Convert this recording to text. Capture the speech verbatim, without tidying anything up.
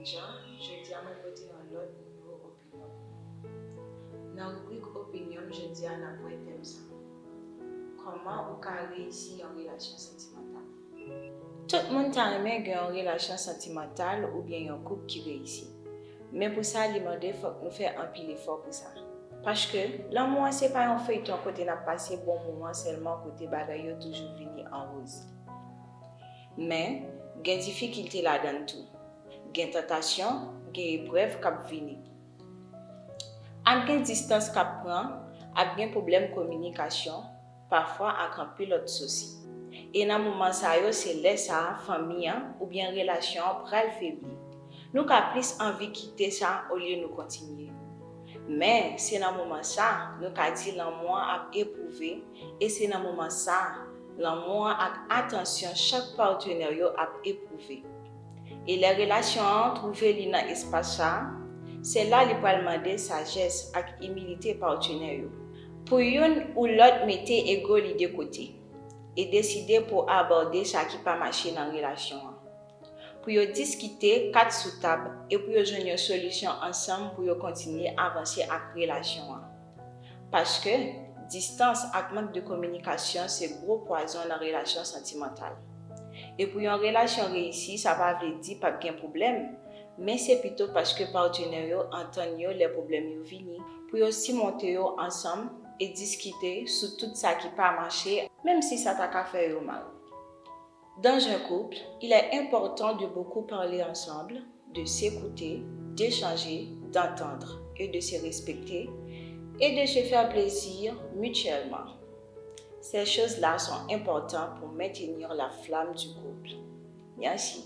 Jan, jodi a mwen pote yon lòt nouvo opinyon. Nan ribrik opinyon m jodi a n ap wè tèm sa. Kòman ou ka reyisi yon relasyon santimantal? Tout moun ta renmen gen yon relasyon santimantal oubyen yon koup ki reyisi. Men pou sa li mande fòk nou fè anpil efò pou sa. Paske lanmou an se pa yon feyton kote n ap pase bon moman sèlman kote bagay yo toujou vini an woz. Men, gen difikilte ladan l tou. Gen tantasyon, gen eprèv k ap vini. Ap gen distans k ap pran, ap gen pwoblèm kominikasyon, pafwa ak anpil lòt sousi. E nan moman sa yo, se lè sa a, fanmi an oubyen relasyon an pral febli. Nou ka plis anvi kite sa olye nou kontinye. Men, se nan moman sa, nou ka di lanmou an ap epwouve, e se nan moman sa, lanmou an ak atansyon chak patnè yo ap epwouve. E lè relasyon an twouve li nan espas sa, se la li pral mande sajès ak imilite patnè yo. Pou youn ou lòt mete ego li de kote, e deside pou abòde sa ki pa mache nan relasyon an. Pou yo diskite kat sou tab e pou yo jwenn yon solisyon ansanm pou yo kontinye avanse ak relasyon an. Paske, distans ak mank de kominikasyon se gwo pwazon nan relasyon santimantal. E pou yon relasyon reyisi, sa pa vle di p ap gen pwoblèm, men se pito paske patnè yo antann yo lè pwoblèm yo vini, pou yo simonte yo ansanm e diskite sou tout sa ki pa mache, menm si sa ta ka fè yo mal. Dans un couple, il est important de beaucoup parler ensemble, de s'écouter, d'échanger, d'entendre et de se respecter et de se faire plaisir mutuellement. Ces choses-là sont importantes pour maintenir la flamme du couple. Merci.